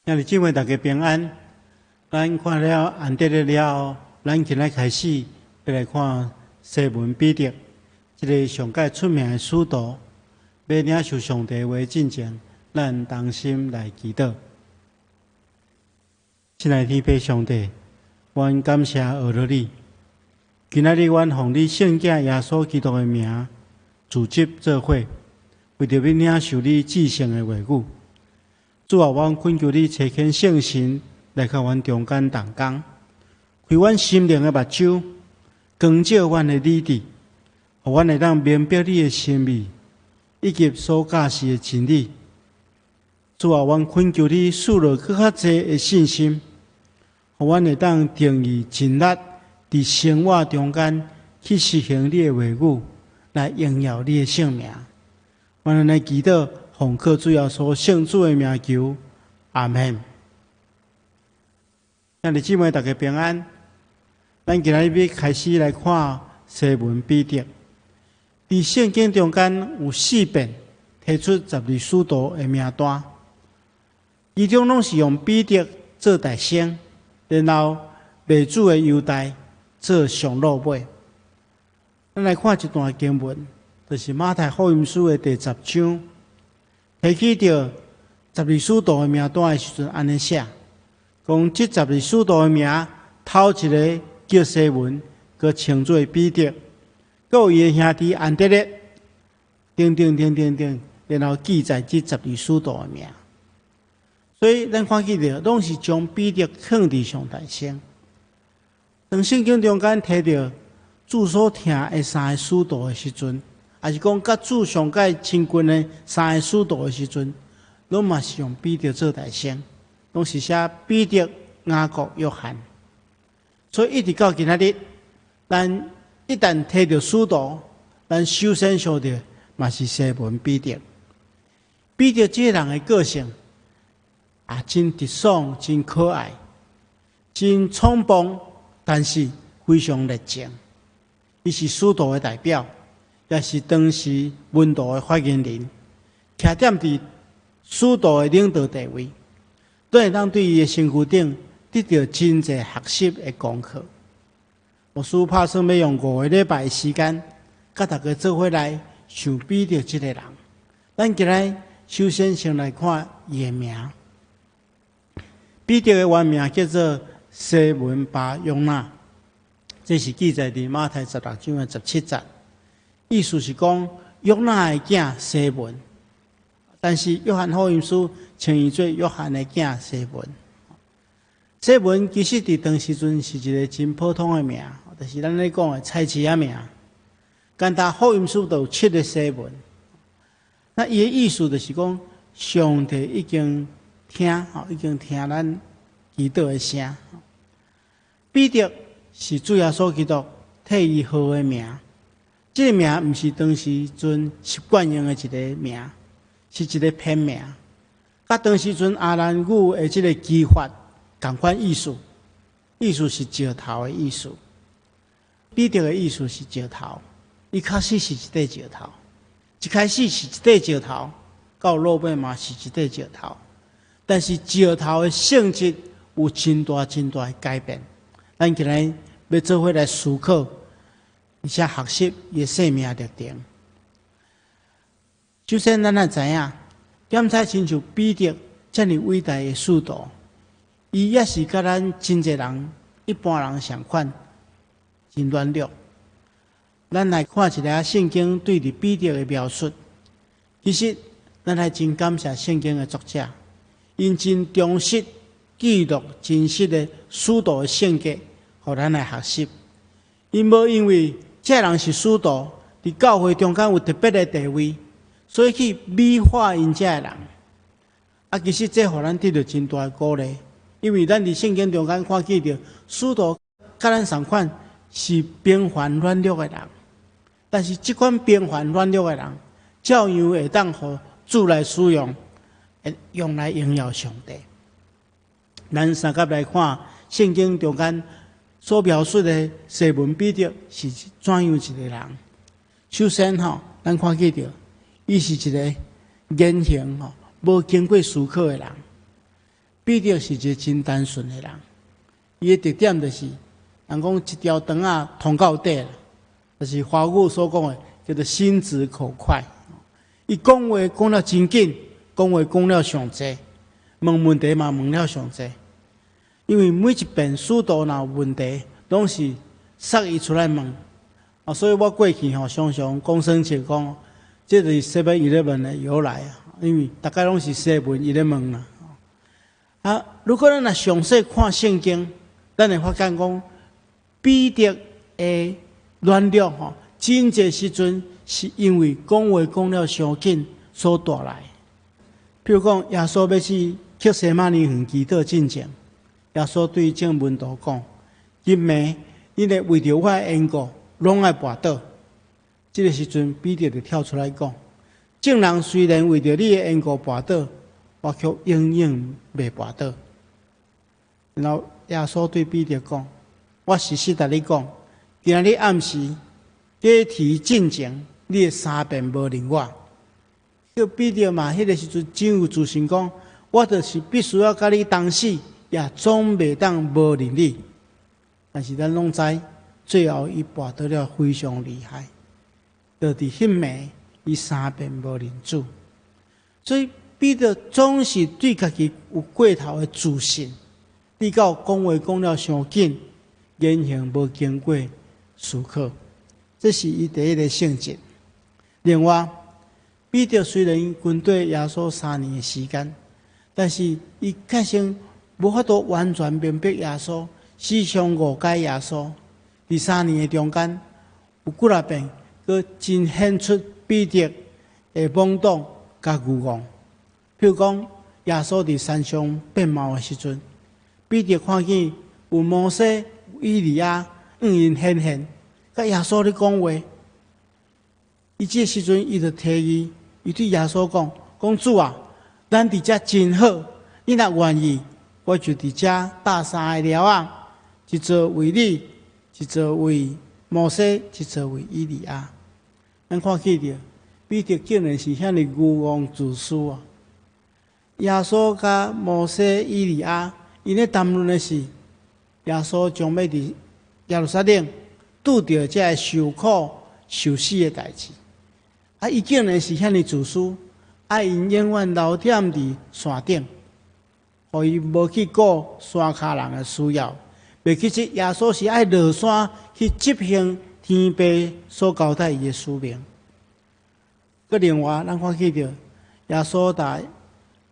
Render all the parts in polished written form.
兄弟姊妹，大家平安。咱看了安德烈了後，咱今仔開始欲來看西門彼得，這个上蓋出名的使徒，欲領受上帝話進前，咱同心來祈禱。親愛的天父上帝，阮感謝阿羅你。今仔日阮奉你聖子耶穌基督的名，組織做伙，為著欲領受你至聖的話語。主啊，阮懇求你差遣聖神來佮阮中間同工，開阮心靈的目睭，光照阮的理智，予阮會當明白你的心意，以及所教示的真理。主啊，阮懇求你賜落閣較濟的信心，予阮會當定意盡力佇生活中間去實行你的話語，來榮耀你的聖名。阮按呢祈禱，奉靠主耶穌聖子的名求，阿門。兄弟姊妹，大家平安。咱今仔日欲開始來看西門彼得。佇聖經中間有四遍提出十二使徒的名單，其中攏是用彼得做代先，然後賣主的猶大做上落尾。咱來看一段經文，就是馬太福音書的第十章，提起著十二使徒的名單的時陣，按呢寫，講這十二使徒的名，頭一个叫西門，閣稱做彼得，閣有伊的兄弟安德烈，等等等等等，然後記載這十二使徒的名。所以咱看見著，攏是將彼得放佇上台先。當聖經中間提著主所疼的三个使徒的時陣，抑是講佮主上蓋親近的三个使徒的時陣，攏嘛是用彼得做代先，攏是寫彼得、雅各、約翰。所以一直到今仔日，咱一旦提著使徒，咱首先想著嘛是西門彼得。彼得這个人的個性啊，真直爽，真可愛，真衝動，但是非常熱情。伊是使徒的代表，也是當時門徒的發言人，徛踮佇使徒的領導地位，都會當對伊的身軀頂得著真濟學習的功課。牧師拍算欲用五个禮拜的時間，佮大家做伙來想彼得這个人。咱今仔首先先來看伊的名。彼得的原名叫做西門巴約拿，這是記載佇馬太十六章的十七節。意思是講約拿的囝西門，但是約翰福音書稱伊做約翰的囝西門。西門其實佇當時陣是一个真普通的名，就是咱咧講的菜市仔名。單單福音書就有七个西門。那伊的意思就是講，上帝已經聽，吼，已經聽咱祈禱的聲。彼得是主耶穌基督替伊號的名，這个名毋是當時陣習慣用的一个名，是一个偏名。佮當時陣亞蘭語的這个基法仝款意思，意思是石頭的意思。彼得的意思是石頭，伊確實是一塊石頭。一開始是一塊石頭，到落尾嘛是一塊石頭。但是石頭的性質有真大真大的改變。咱今仔欲做伙來思考，而且學習伊的生命歷程。首先，咱愛知影，檢採親像彼得遮爾偉大的使徒，伊也是佮咱真濟人、一般人相款，真軟弱。咱來看一下聖經對佇彼得的描述。其實，咱還真感謝聖經的作者，𪜶真忠實記錄真實的使徒的性格，予咱來學習。𪜶無因為這人是使徒，佇教會中間有特別的地位，所以去美化𪜶這个人。啊，其實這予咱得著真大的鼓勵，因為咱佇聖經中間看見著使徒佮咱仝款是平凡軟弱的人，但是這款平凡軟弱的人，照樣會當予主來使用，用來榮耀上帝。咱相佮來看聖經中間所描述的西門彼得是怎樣一个人？首先吼，咱看見著，伊是一个言行吼無經過思考的人。彼得是一个真單純的人，伊的特點就是，人講一條腸仔通到底，就是華語所講的叫做心直口快。伊講話講了真緊，講話講了上濟，問問題嘛問了上濟。因為每一遍使徒若有問題，攏是捒伊出來問。啊，所以我過去吼常常講耍笑講，這就是 Seven Eleven 的由來啊。因為逐家攏是西文伊咧問啦。啊，如果咱若詳細看聖經，咱會發現講彼得的軟弱吼，真濟時陣是因為講話講了傷緊所帶來。譬如講，耶穌欲去客西馬尼園祈禱進前，耶穌對眾門徒講：今暝恁會為著我的緣故，攏愛跋倒。這个時陣，彼得就跳出來講：眾人雖然為著你的緣故跋倒，我卻永遠袂跋倒。然後耶穌對彼得講：我實實共你講，今仔日暗時雞啼進前，你會三遍無認我。叫彼得嘛，彼个時陣真有自信講：我就是必須要佮你同死，也總袂當無認你。但是咱攏知，最後伊跋倒了非常厲害，就佇彼暝，伊三遍無認主。所以彼得總是對家己有過頭的自信，直到講話講了傷緊，言行無經過思考，這是伊第一个性質。另外，彼得雖然跟綴耶穌3年的時間，但是伊確實無法度完全明白耶穌，時常誤解耶穌。佇三年的中間，有幾若遍，閣真顯出彼得的懵懂佮愚戇。譬如講，耶穌佇山上變貌的時陣，彼得看見有摩西、有以利亞向𪜶顯現，佮耶穌咧講話。伊這時陣，伊就提議，伊對耶穌講：講主啊，咱佇遮真好，你若願意，我就佇遮搭三个寮仔，一座為你，一座為摩西，一座為以利亞。咱看見著，彼得竟然是遐爾愚戇自私啊！耶穌佮摩西、以利亞，𪜶咧談論的是耶穌將欲佇耶路撒冷拄著這个受苦受死的代誌。啊！伊竟然是遐爾自私，愛𪜶永遠留踮佇山頂，予伊無去顧山跤人的需要。袂記得耶穌是愛落山去執行天父所交代伊的使命。閣另外，咱看見著耶穌對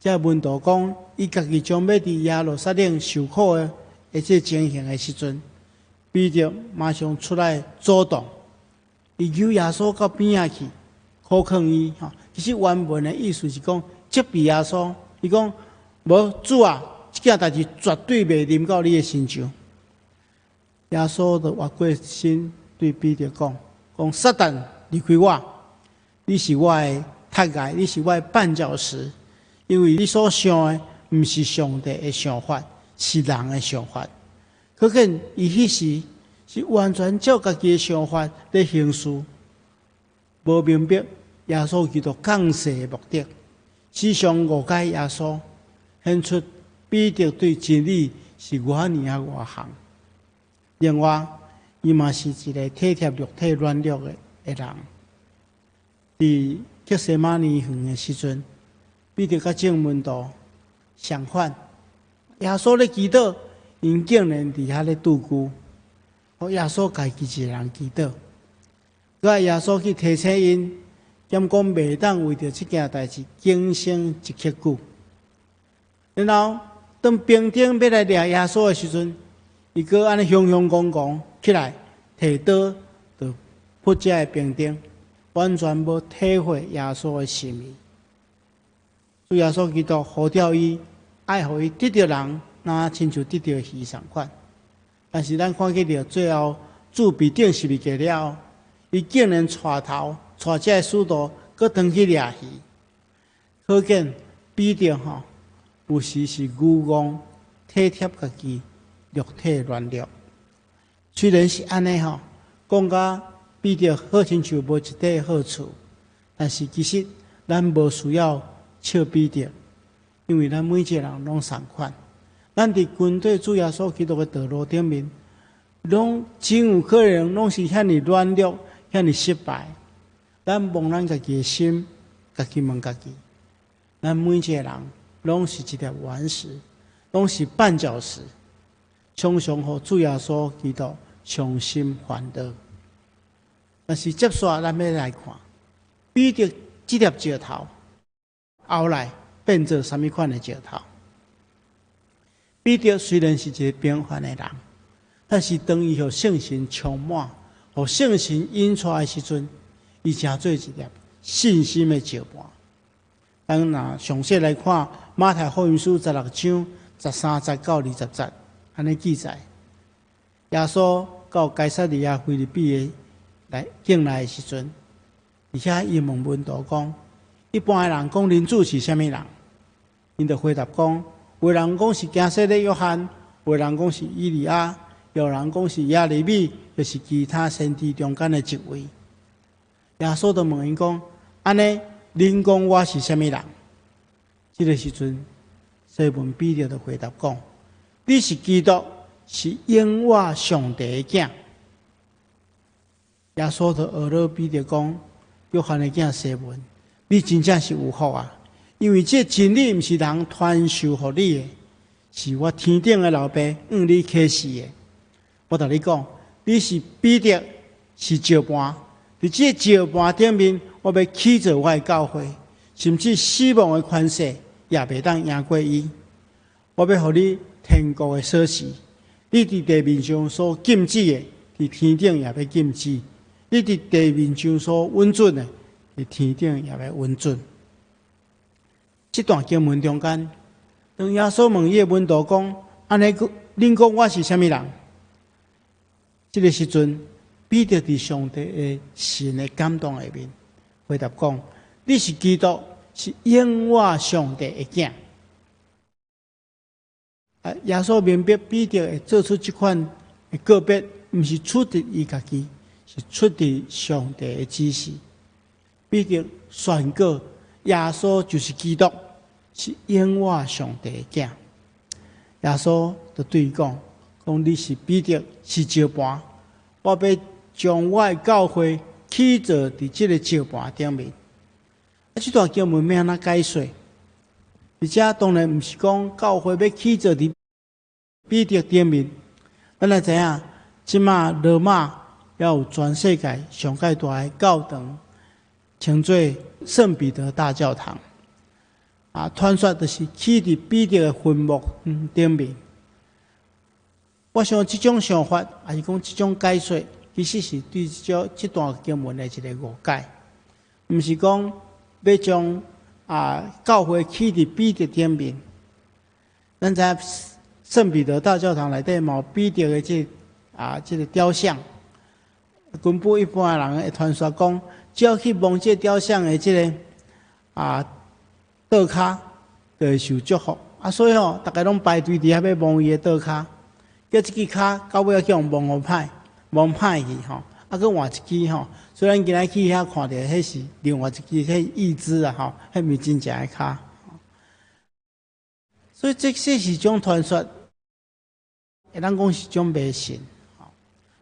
這門徒講，伊家己將欲佇耶路撒冷受苦的這情形的時陣，彼得馬上出來阻擋，伊揪耶穌到邊仔去，苦勸伊吼。其實原文的意思是講責備耶穌，伊講無主啊，這件代誌絕對袂臨到你的身上。耶穌就轉過身對彼得講：講撒旦離開我，你是我的窒礙，你是我的絆腳石，因為你所想的毋是上帝的想法，是人的想法。可見伊彼時是完全照家己的想法咧行事，無明白耶穌基督降世的目的，時常誤解耶穌，顯出彼得對真理是偌爾仔外行。另外，伊嘛是一个體貼肉體軟弱的人。佇客西馬尼園的時陣，彼得佮眾門徒相反，耶穌咧祈禱，𪜶竟然佇遐咧度孤。予耶穌家己一个人祈禱，閣耶穌去提醒𪜶，兼講袂當為著這件代誌警醒一刻久。然後當兵丁欲來掠耶穌的時陣，伊閣按呢雄雄剛剛起來，提刀就撲這个兵丁，完全無體會耶穌的心意。主耶穌基督呼召伊，愛予伊得著人，若親像得著魚仝款。但是咱看見著最後主被釘十字架了，伊竟然帶頭帶這个使徒，閣轉去掠魚。可見彼得吼，有時是愚戇體貼家己肉體軟弱。雖然是按呢吼，講甲彼得好親像無一塊好處，但是其實咱無需要笑彼得，因為咱每一个人攏仝款。咱佇跟綴主耶穌基督的道路頂面，攏真有可能攏是遐爾軟弱，遐爾失敗。咱摸咱家己的心，家己問家己，咱每一个人攏是一粒頑石，攏是絆腳石，常常予主耶穌基督傷心煩惱。但是接續咱欲來看，彼得這粒石頭，後來變做啥物款的石頭？彼得雖然是一個平凡的人，但是當伊予聖神充滿，予聖神引帶的時陣，伊成做一粒信心的石盤。咱若詳細來看馬太福音書16章13節到20節，按呢記載，耶穌到該撒利亞腓立比的來境內的時陣，佇遐伊問門徒講：一般的人講人子是啥物人？𪜶就回答講：有人講是行洗禮約翰，有人講是以利亞，有人講是耶利米，抑是其他先知中間的一位。耶穌就問𪜶講：按呢，恁講我是啥物人？這个時陣，西門彼得就回答講：你是基督，是永活上帝的囝。耶穌就呵咾彼得講：約翰的囝西門，你真正是有福啊！因為這真理毋是人傳授予你的，是我天頂的老爸向你啟示的。我共你講，你是彼得，是石盤。佇這個石盤頂面，我欲起造我的教會，甚至死亡的權勢也袂當贏過伊。我欲予你天國的鎖匙，你佇地面上所禁止的，佇天頂也欲禁止；你佇地面上所允准的，佇天頂也欲允准。這段經文中間，當耶穌問伊的門徒講：按呢，恁講我是啥物人？這个時陣，彼得佇上帝的神的感動下面，回答講：你是基督，是永活上帝的囝。啊，耶穌明白彼得會做出這款的告別，毋是出自伊家己，是出自上帝的指示。彼得宣告耶穌就是基督，是永活上帝的囝。耶穌就對伊講：講你是彼得，是石盤，我欲將我的教會起造佇這个石盤頂面。啊，這段經文欲按怎解說？而且當然毋是講教會欲起造佇彼得頂面。咱來知影，這馬羅馬猶有全世界上蓋大的教堂，稱做聖彼得大教堂。啊，傳說就是起佇彼得的墳墓頂面。我想這種想法，抑是講這種解說，其實是對這段經文的一个誤解，毋是講欲將教會起佇彼得頂面。咱知影聖彼得大教堂內底嘛有彼得的這个雕像。根據一般的人的傳說講，只要去摸這个雕像的這个倒跤，就會受祝福。啊，所以吼，逐家攏排隊佇遐欲摸伊的倒跤，結果這支跤到尾仔去予摸予歹，摸歹去吼，啊，閣換一支吼。所以咱今仔去遐看著，彼是另外一支，彼義肢啊吼，彼毋是真正的跤。所以這是一種傳說，會當講是一種迷信。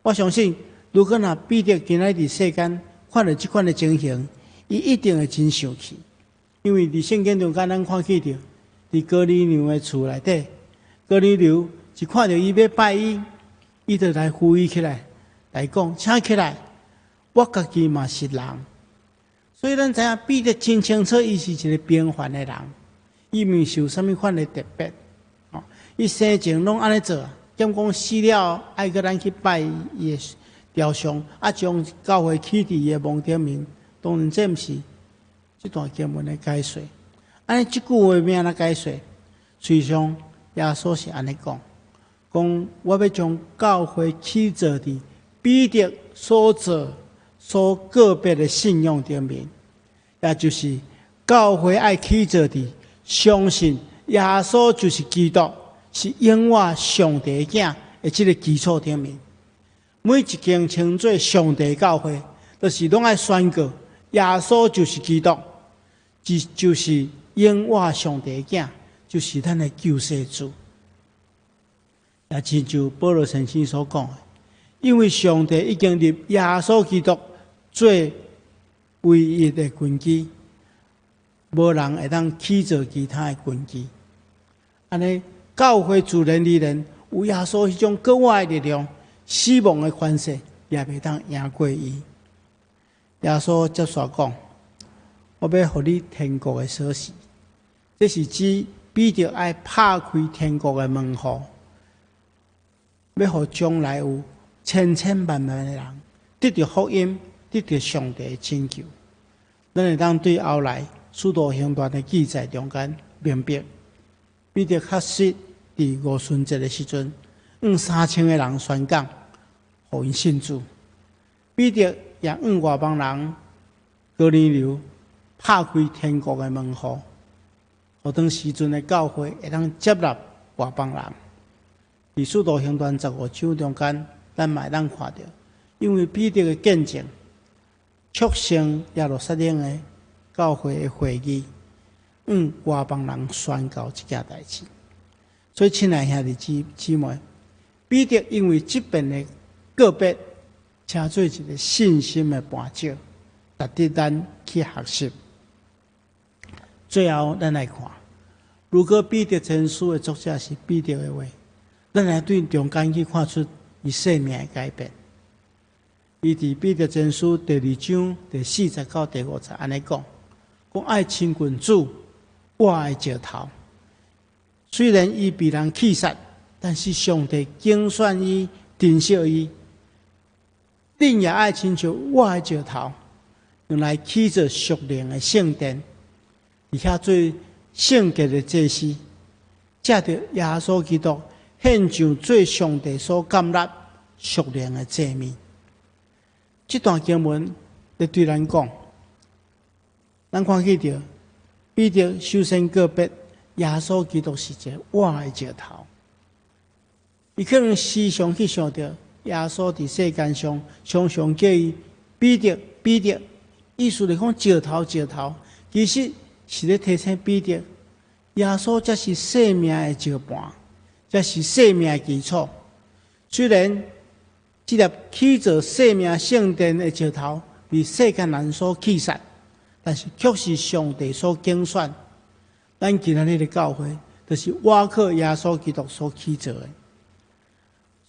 我相信，如果若彼得今仔佇世間看著這款的情形，伊一定會真生氣，因為佇聖經中間咱看見著，佇哥尼流的厝內底，哥尼流一看著伊欲拜伊，伊就來扶伊起來，來講，請起來，我家己嘛是人。所以咱知影彼得真清楚，伊是一个平凡的人，伊毋是有啥物款的特別。哦，伊生前攏按呢做，兼講死了愛閣咱去拜伊的雕像，啊，將教會起佇伊的墓頂面。當然，這毋是這段經文的解說。按呢，這句話欲按怎解說？事實上，耶穌是按呢講：講我欲將教會起造佇彼得所做、所告別的信仰頂面，也就是教會愛起造佇相信耶穌就是基督，是永活上帝的囝的這个基礎頂面。每一間稱做上帝教會，就是攏愛宣告耶穌就是基督，就是永活上帝的囝，就是咱的救世主。也親像保羅先生所講的，因為上帝已經立耶穌基督做唯一的根基，無人會當起造其他的根基。按呢，教會自然而然有耶穌彼種格外的力量，死亡的權勢也袂當贏過伊。耶穌接續講：我欲予你天國的鎖匙，這是指彼得愛拍開天國的門戶，欲予將來有千千萬萬的人得著福音，得著上帝的拯救。咱會當對後來使徒行傳的記載中間明白，彼得確實佇五旬節的時陣，向3000個人宣講，予𪜶信主。彼得也向外邦人哥尼流拍開天國的門戶，予當時陣的教會會當接納外邦人。佇使徒行傳15章中間，咱嘛會當看著，因為彼得的見證，促成耶路撒冷的教會的會議，向外邦人宣告這件代誌。所以，親愛兄弟姊妹，彼得因為這遍的告別，成做一個信心的絆腳，值得咱去學習。最後，咱來看，如果彼得前書的作者是彼得的話，咱來對中間去看出伊生命的改變。伊佇彼得前書第二章第四節到第五節按呢講，講愛親近主，活的石頭。雖然伊被人棄殺，但是上帝揀選伊，珍惜伊。恁也愛親像活的石頭，用來起造屬靈的聖殿，佇遐做聖潔的祭司，藉著耶穌基督獻上做上帝所甘納屬靈的祭物。這段經文咧對咱講，咱看見著彼得首先告別耶穌基督是一个活的石頭，伊可能時常去想著耶穌佇世間上常常叫伊彼得彼得，意思是講石頭石頭，其實是咧提醒彼得，耶穌才是生命的石盤，才是生命的基礎。雖然這粒起造生命聖殿的石頭被世間人所棄殺，但是卻是上帝所揀選。咱今仔日的教會，就是倚靠耶穌基督所起造的。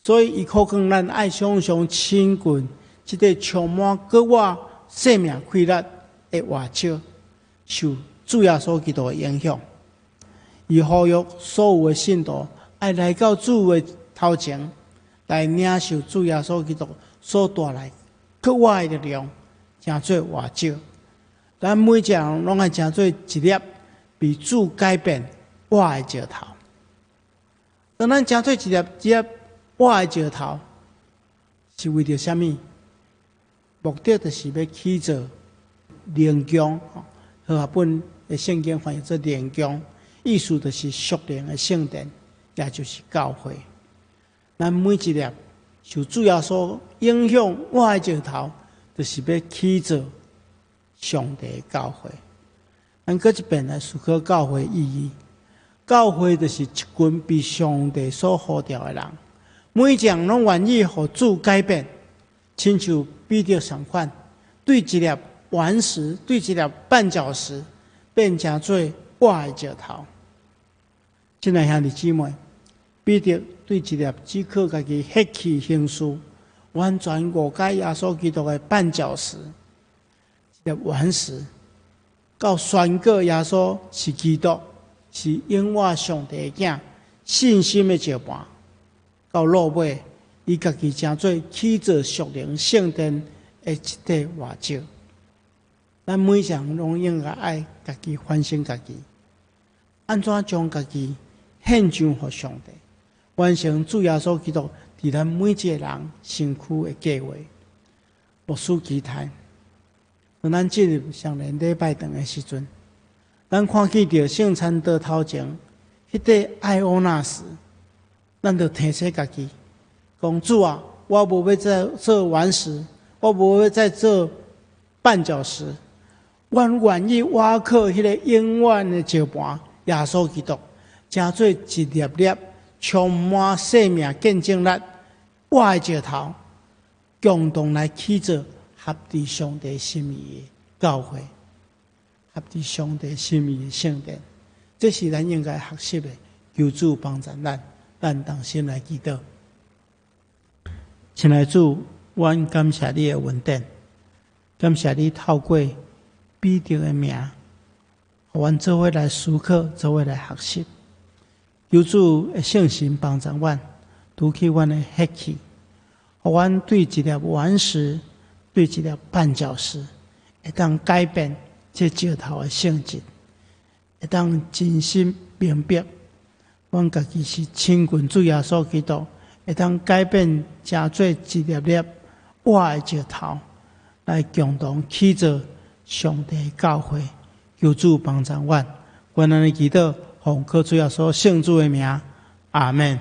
所以，伊苦勸咱愛常常親近這個充滿閣活生命氣力的活石，受主耶穌基督的影響。伊呼籲所有的信徒愛來到主的頭前，來領受主耶穌基督所帶來閣活的力量，成做活石。咱每一個人攏愛成做一粒被主改變活的石頭。當咱成做一粒一粒活的石頭，是為著啥物？目的就是欲起造靈宮。和合本的聖經翻譯做靈宮，意思就是屬靈的聖殿，也就是教會。咱每一粒受主耶穌影響活的石頭，就是欲起造上帝的教會。咱閣一遍來思考教會意義。教會就是一群被上帝所呼召的人，每一個人攏願意予主改變，親像彼得仝款，對一粒頑石，對一粒絆腳石，變成做活的石頭。親愛兄弟姊妹，彼得對一粒只靠家己血氣行事，完全誤解耶穌基督的絆腳石，一粒頑石，到宣告耶穌是基督，是永活上帝的囝，信心的石盤，到落尾，伊家己成做起造屬靈聖殿的一塊活石。咱每一個人攏應該愛家己反省家己，按怎將家己獻上予上帝，完成主耶穌基督佇咱每一個人身軀的計劃。牧師期待，當咱進入雙連禮拜堂的時陣，咱看見著聖餐桌頭前彼塊愛烏納石，咱就提醒家己，講主啊，我無欲再做頑石，我無欲再做絆腳石，我願意倚靠彼个永遠的石盤耶穌基督，成做一粒粒充滿生命見證力，活的石頭，共同來起造合佇上帝心意的教會，合佇上帝心意的聖殿。這是咱應該學習的。求主幫助咱，咱同心來祈禱。親愛主，阮感謝你的恩典，感謝你透過彼得的名，予阮做伙來思考，做伙來學習。求主的聖神幫助阮，除去阮的血氣，予阮對一粒頑石，對一粒絆腳石，會當改變這石頭的性質，會當真心明白，阮家己是親近主耶穌基督，會當改變成做一粒粒活的石頭，來共同起造上帝教會。求主幫助阮，阮按呢祈禱，奉靠主耶穌聖子的名，阿門。